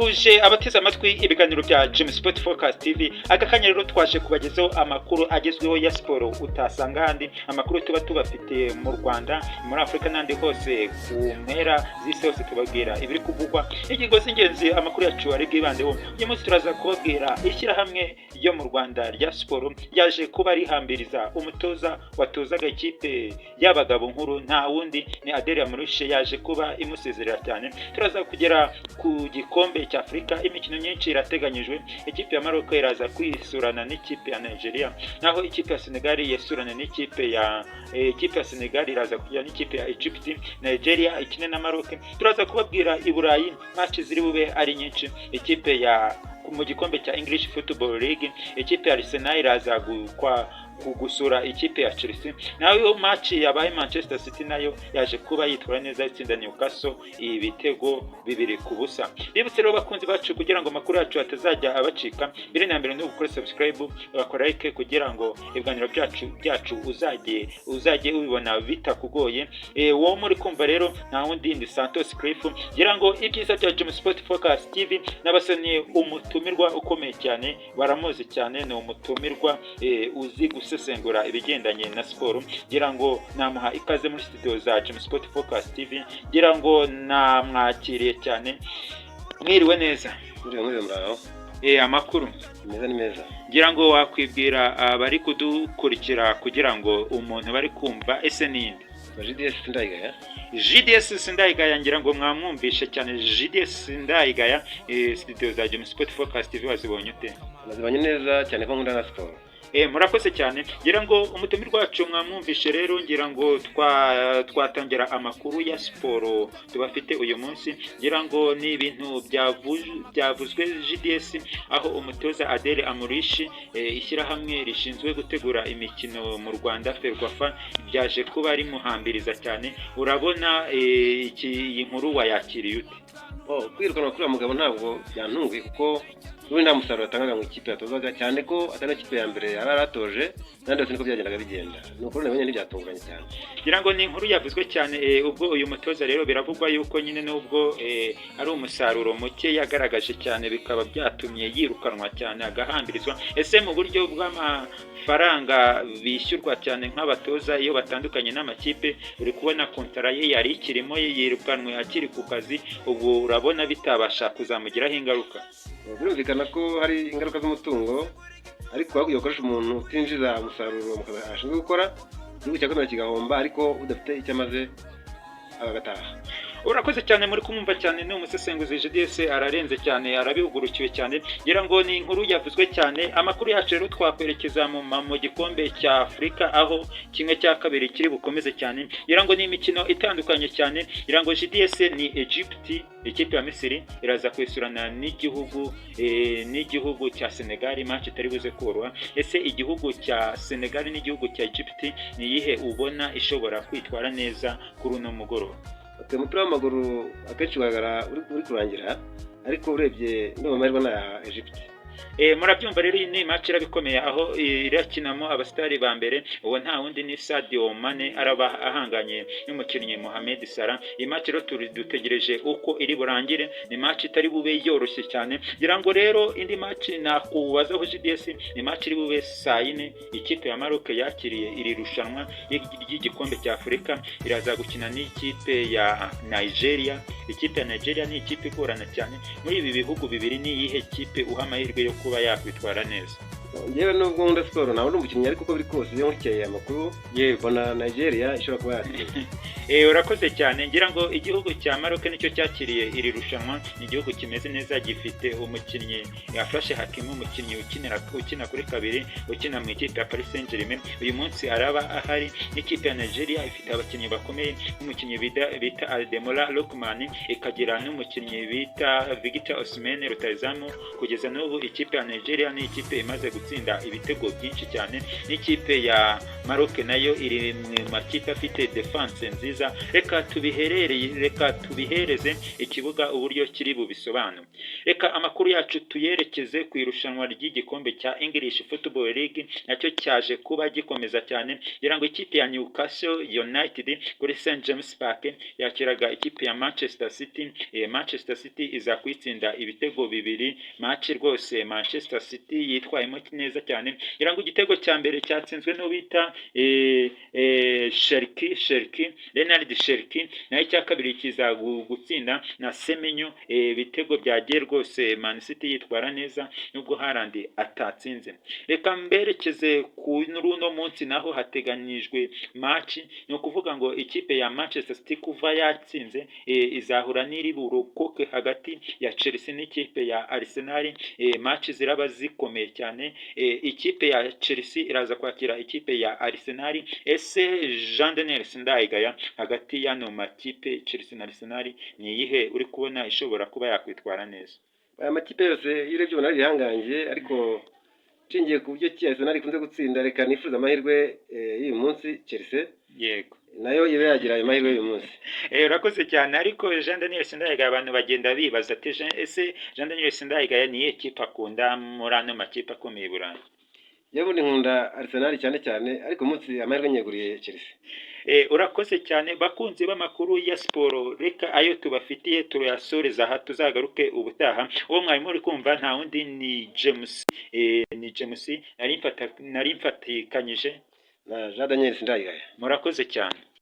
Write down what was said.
Uje abateze amatwi ibiganiro bya James Sport Focus TV. Aka kanya rero twaje kubagezaho amakuru agezweho ya siporo utasanga ahandi, amakuru tuba tubafite mu Rwanda, muri Afurika n'ahandi hose ku mpera z'isi hose. Tubabwira ibiri kuvugwa, ingingo z'ingenzi amakuru yacu ari bwibandeho. Uyu munsi turaza kubabwira ishyirahamwe ryo mu Rwanda rya siporo ryaje kuba rihambiriza umutoza watozaga ikipe y'abagabo nkuru, nta wundi ni Adel Amrouche, yaje kuba imusezerera cyane. Turaza kugera ku gikombe cya Afurika, imikino myinshi irateganyijwe. Ikipe ya Maroc iraza kwisurana n'ikipe ya Nigeria, naho ikipe ya Senegal yesurana n'ikipe ya ikipe ya Senegal iraza kujya n'ikipe ya Egypt, Nigeria ikine na Maroc. Turaza kubabwira i Burayi match ziri bube ari nyinshi. Ikipe ya mu gikombe cya English Football League, ikipe ya Arsenal iraza kwa gusura ikipe ya Chelsea, nayo match yabaye Manchester City nayo yaje kuba yitwara neza, itsinda Newcastle ibitego 2-0. Bibutse rero bakunzi bacu, kugira ngo amakuru yacu atazajya abacika, mbere na mbere ni ugukora subscribe, ugakora like, kugira ngo ibiganiro byacu uzajye ubibona bitakugoye. Wowe muri kumva rero nta wundi ni Santos Cliff. Ngira ngo ibyiza bya James Sport Focus TV n'abasani, umutumirwa ukomeye cyane, baramuzi cyane, ni umutumirwa uzi gusesengura ibigendanye na siporo. Ngira ngo namuha ikaze muri studio za James Sport Focus TV. Ngira ngo namwakiriye cyane. Mwiriwe neza? Mwiriwe, mwiriwe, muraho? Amakuru? Meza, ni meza. Ngira ngo wakwibwira abari kudukurikira kugira ngo umuntu bari kumva ese ninde? GDS Sindayigaya. GDS Sindayigaya, ngira ngo mwamwumvishe cyane GDS Sindayigaya. Studio za James Sport Focus TV wazibonye ute? Nazibanye neza cyane ko nkunda na siporo. Murakoze cyane. Ngira ngo umutumirwa wacu mwamwumvishe rero, ngira ngo twatangira amakuru ya siporo tubafite uyu munsi. Ngira ngo ni ibintu byavuzwe GDS, aho umutoza Adel Amrouche, ishyirahamwe rishinzwe gutegura imikino mu Rwanda FERWAFA byaje kuba rimuhambiriza cyane. Urabona iyi nkuru wayakiriye ute? Oh, kwirukanwa kuri uriya mugabo ntabwo byantunguye, kuko n'ubundi nta musaruro yatangaga mu ikipe yatozaga, cyane ko atari ikipe ya mbere yari yaratoje, n'ahandi hose niko byagendaga bigenda. Ni ukuri nabonye ntibyatunguranye cyane. Ngira ngo ni inkuru yavuzwe cyane. Ubwo uyu mutoza rero biravugwa yuko nyine nubwo ari umusaruro muke yagaragaje cyane, bikaba byatumye yirukanwa cyane agahambirizwa. Ese mu buryo bw'amafaranga bishyurwa cyane nk'abatoza iyo batandukanye n'amakipe, uri kubona kontara ye yari ikirimo, yirukanwe akiri ku kazi, ubu urabona bitabasha kuzamugiraho ingaruka? Birumvikana ko hari ingaruka z'umutungo, ariko hakurya gukoresha umuntu utinjiza umusaruro mu kazi ashinzwe gukora, igihugu cyakomera kigahomba, ariko udafite icyo amaze agataha. Urakoze cyane. Muri kumwumva cyane ni umusesenguzi GDS, ararenze cyane, arabihugurukiwe cyane. Ngira ngo ni inkuru yavuzwe cyane. Amakuru yacu rero twakwerekeza mu gikombe cya Afurika, aho kimwe cya kabiri kiri bukomeze cyane. Ngira ngo ni imikino itandukanye cyane. Ngira ngo GDS ni Egypt, ikipe ya Misiri iraza kwisurana n'igihugu cya Senegal, match itari buze koroha. Ese igihugu cya Senegal n'igihugu cya Egypt, ni iyihe ubona ishobora kwitwara neza kuri uno mugoroba? Umupira w'amaguru akenshi ugaragara uri kurangira, ariko urebye ndumva amahirwe ni aya Egypt. Murabyumva rero, iyi ni match irabikomeye, aho irakinamo abasitari ba mbere. Uwo nta wundi ni Sadio Mane, araba ahanganye n'umukinnyi Mohamed Salah. Iyi match rero turi dutegereje uko iri burangire, ni match itari bube yoroshye cyane. Ngira ngo rero indi match nakubazaho GDS ni match iri bube saa yine. Ikipe ya Maroc yakiriye iri rushanwa ry'igikombe cya Afurika iraza gukina n'ikipe ya Nigeria. Ikipe ya Nigeria ni ikipe igorana cyane. Muri ibi bihugu bibiri, ni iyihe kipe uha amahirwe yo kuba yakwitwara neza? Njyewe nubwo nkunda siporo, ntabwo ndi umukinnyi, ariko uko biri kose iyo nkurikiye amakuru mbona Nigeria ishobora kuba yatsinda. Urakoze cyane. Ngira ngo igihugu cya Maroc nicyo cyakiriye iri rushanwa, ni igihugu kimeze neza, gifite umukinnyi yafashe Hakimi, umukinnyi ukina kuri kabiri, ukina mu ikipe ya Paris Saint-Germain, uyu munsi araba ahari. N'ikipe ya Nigeria ifite abakinnyi bakomeye nk'umukinnyi bita Ademola Lookman, ikagira n'umukinnyi bita Victor Osimhen rutahizamu. Kugeza n'ubu ikipe ya Nigeria ni ikipe imaze gutsinda ibitego byinshi cyane n'ikipe ya Maroc nayo iri mu makipe afite defense nziza. Reka tubihereze ikibuga uburyo kiri bubisobanure. Reka amakuru yacu tuyerekeze ku irushanwa ry'igikombe cya English Football League, nacyo cyaje kuba gikomeza cyane. Ngira ngo ikipe ya Newcastle United kuri St James Park yakiraga ikipe ya Manchester City. Manchester City iza kuyitsinda ibitego 2. Match rwose Manchester City yitwayemo neza cyane. Ngira ngo igitego cya mbere cyatsinzwe n'uwita Cherki, Riyad Cherki, naho icya kabiri kiza gutsinda na Semenyo. Ibitego byagiye rwose Man City yitwara neza nubwo Haaland atatsinze. Reka mberekeze ku runo munsi, naho hateganyijwe match. Ni ukuvuga ngo ikipe ya Manchester City kuva yatsinze izahura n'iri burokoke hagati ya Chelsea n'ikipe ya Arsenal. Match ziraba zikomeye cyane. Ikipe ya Chelsea iraza kwakira ikipe ya Arsenal. Ese Jean Daniel Sindayigaya, hagati y'ano makipe Chelsea na Arsenal, ni iyihe uri kubona ishobora kuba yakwitwara neza? Aya makipe yose iyo urebye ubona ari ibihangange, ariko nshingiye ku buryo ki Arsenal ikunze gutsinda, reka nifuza amahirwe y'uyu munsi Chelsea nayo ibe yagira ayo mahirwe y'uyu munsi. Urakoze cyane. Ariko Jean Daniel Sindayigaya, abantu bagenda bibaza ati: "Ese Jean Daniel Sindayigaya ni iyihe kipe akunda muri ano makipe akomeye i Burayi?" Yewe, ubundi nkunda Arsenal cyane cyane, ariko umunsi amahirwe nyeguriye Chelsea. Urakoze cyane. Bakunzi b'amakuru ya siporo, reka ayo tubafitiye turayasoreza aha, tuzagaruke ubutaha. Uwo mwarimu uri kumva nta wundi ni James, ni James nari mfatikanyije na Jean Daniel Sindayigaya. Murakoze cyane.